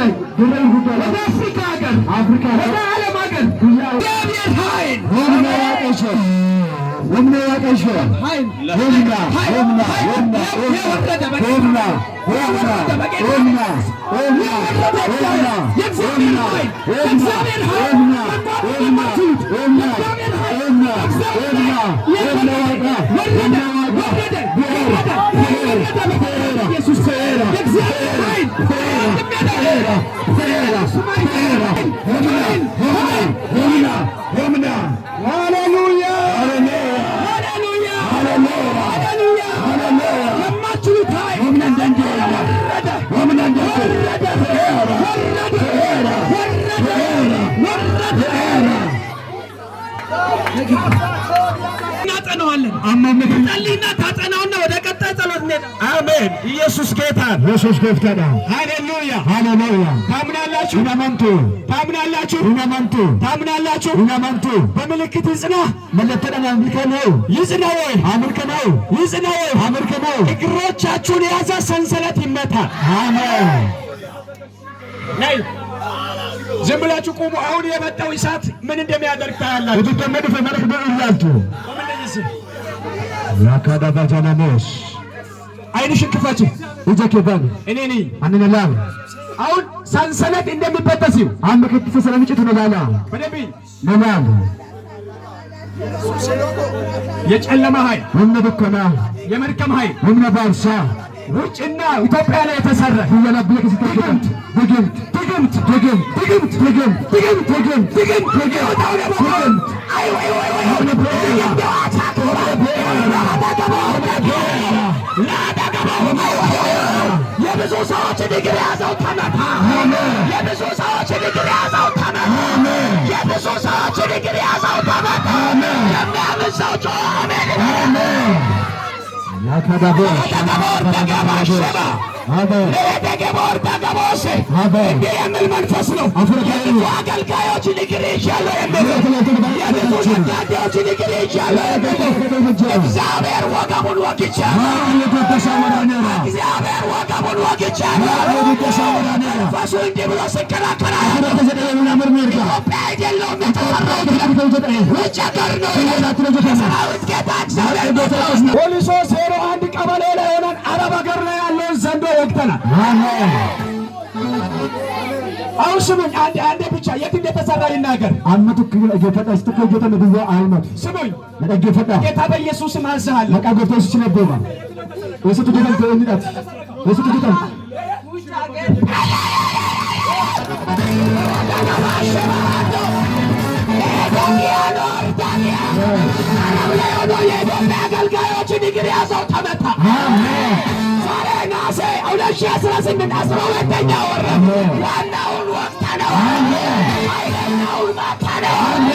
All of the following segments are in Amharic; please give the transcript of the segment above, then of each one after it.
ላይ፣ ወደ አፍሪካ ሀገር፣ ወደ ዓለም ሀገር እግዚአብሔር ኃይል ኃይል የወረደ በጌታ የወረደ የእግዚአብሔር ኃይል፣ የእግዚአብሔር ኃይል፣ የእግዚአብሔር ኃይል፣ የእግዚአብሔር ኃይል ወረደ፣ ወረደ፣ ወረደ፣ ወረደ። ኢየሱስ የእግዚአብሔር ኃይል ኃይል፣ ኃይል። ሃሌሉያ፣ ሃሌሉያ፣ ሃሌሉያ። የማትችሉት ኃይል ወረደ፣ ወረደ፣ ወረደ፣ ወረደ፣ ወረደ። እናጠናዋለን። ጸልይና ታጠናውና ወደ ቀጣይ ጸሎት እንሄዳለን። አሜን። ኢየሱስ ጌታ ነው። Yesus gooftaadha. ሃሌሉያ። Haleluuyaa. ታምናላችሁ? Hin amantu. ታምናላችሁ? Hin amantu. ታምናላችሁ? Hin amantu. በምልክት ይጽና። Mallattoodhaan haa mirkanaa'u. ይጽና ወይ? Haa mirkanaa'u. ይጽና ወይ? Haa mirkanaa'u. እግሮቻችሁን የያዘ ሰንሰለት ይመታል። Ameen. ነይ፣ ዝም ብላችሁ ቁሙ። አሁን የመጣው እሳት ምን እንደሚያደርግ ታያላችሁ። Utuu amma dhufe mara godhu ilaaltu. Yaakadabajanamos. ዓይንሽን ክፈች። Ija kee bani. እኔ ነኝ። Ani na laala. አሁን ሰንሰለት እንደሚበጠስ ይው Amma keetti sansalata citu na laala. በደንብ Na laala. የጨለማ ኃይል፣ Humna dukkanaa. የመርከም ኃይል Humna baarsaa. ውጭና ኢትዮጵያ ላይ የተሰራ Biyya biyya keessatti hojjetamtu. ድግምት፣ ድግምት፣ ድግምት፣ ድግምት፣ ድግምት፣ ድግምት፣ ድግምት፣ ድግምት፣ ድግምት፣ ድግምት። አይ ወይ ወይ ወይ! Humna beela. Humna beela. የብዙ ሰዎች እግር የያዘው ተመታ። የብዙ ሰዎች እግር የያዘው ተመታ። የብዙ ሰዎች እግር የያዘው ተመታ። የሚያምን ሰው ጮኸ አሜን። ያካዳቦሽ ተገቦር ተገባሸባ አሜን። ተገቦር ተገቦሽ አሜን። እንዲህ የሚል መንፈስ ነው። የብዙ አገልጋዮች እግር ይዣለሁ የሚሉ፣ የብዙ ነጋዴዎች እግር ይዣለሁ የሚሉ፣ እግዚአብሔር ወገቡን ወግቻለሁ። እግዚአብሔር ወገቡን ወግቻለሁ። መንፈሱ እንዲህ ብሎ ሲከራከር ኢትዮጵያ አይደለሁም የተሰራሁት፣ ውጭ ሀገር ነው። የሰራዊት ጌታ እግዚአብሔር ፖሊሶ 01 ቀበሌ ላይ ሆነን አረብ ሀገር ላይ ያለውን ዘንዶ ወግተናል። አሜን። አሁን ስሙኝ፣ አንዴ አንዴ ብቻ የት እንደተሰራ ይናገር። Amma tokko dhaggeeffadha. As tokko hojjetame duwwaa haa ስሙኝ፣ Na dhaggeeffadha. ጌታ በኢየሱስ ስም አዝሃለሁ። Maqaa gooftaa Yesuus abbooma. Eessatti hojjetamte eenyudhaati? Eessatti hojjetamte? ዓለም ላይ ሆኖ የኢትዮጵያ አገልጋዮችን እግር ያዘው ተመታ። አሜን። ዛሬ ነሐሴ 2018 12ኛ ወር ዋናውን ወቅተነዋል። ኃይለኛውን መተነዋል።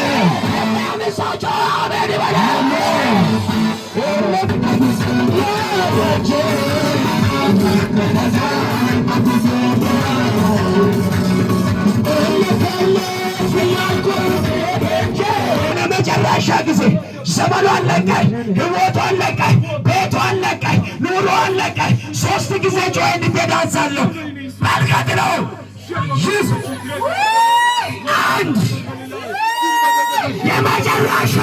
የሚያምን ሰው ጮኸ አሜን ይበል። ለመጨረሻ ጊዜ ዘመኗን ለቀህ፣ ሕይወቷን ለቀህ፣ ቤቷን ለቀህ፣ ኑሮዋን ለቀህ ሶስት ጊዜ ጮኸ እንድትሄድ አዛለሁ። በልቀት ነው። ይህ አንድ የመጨረሻ።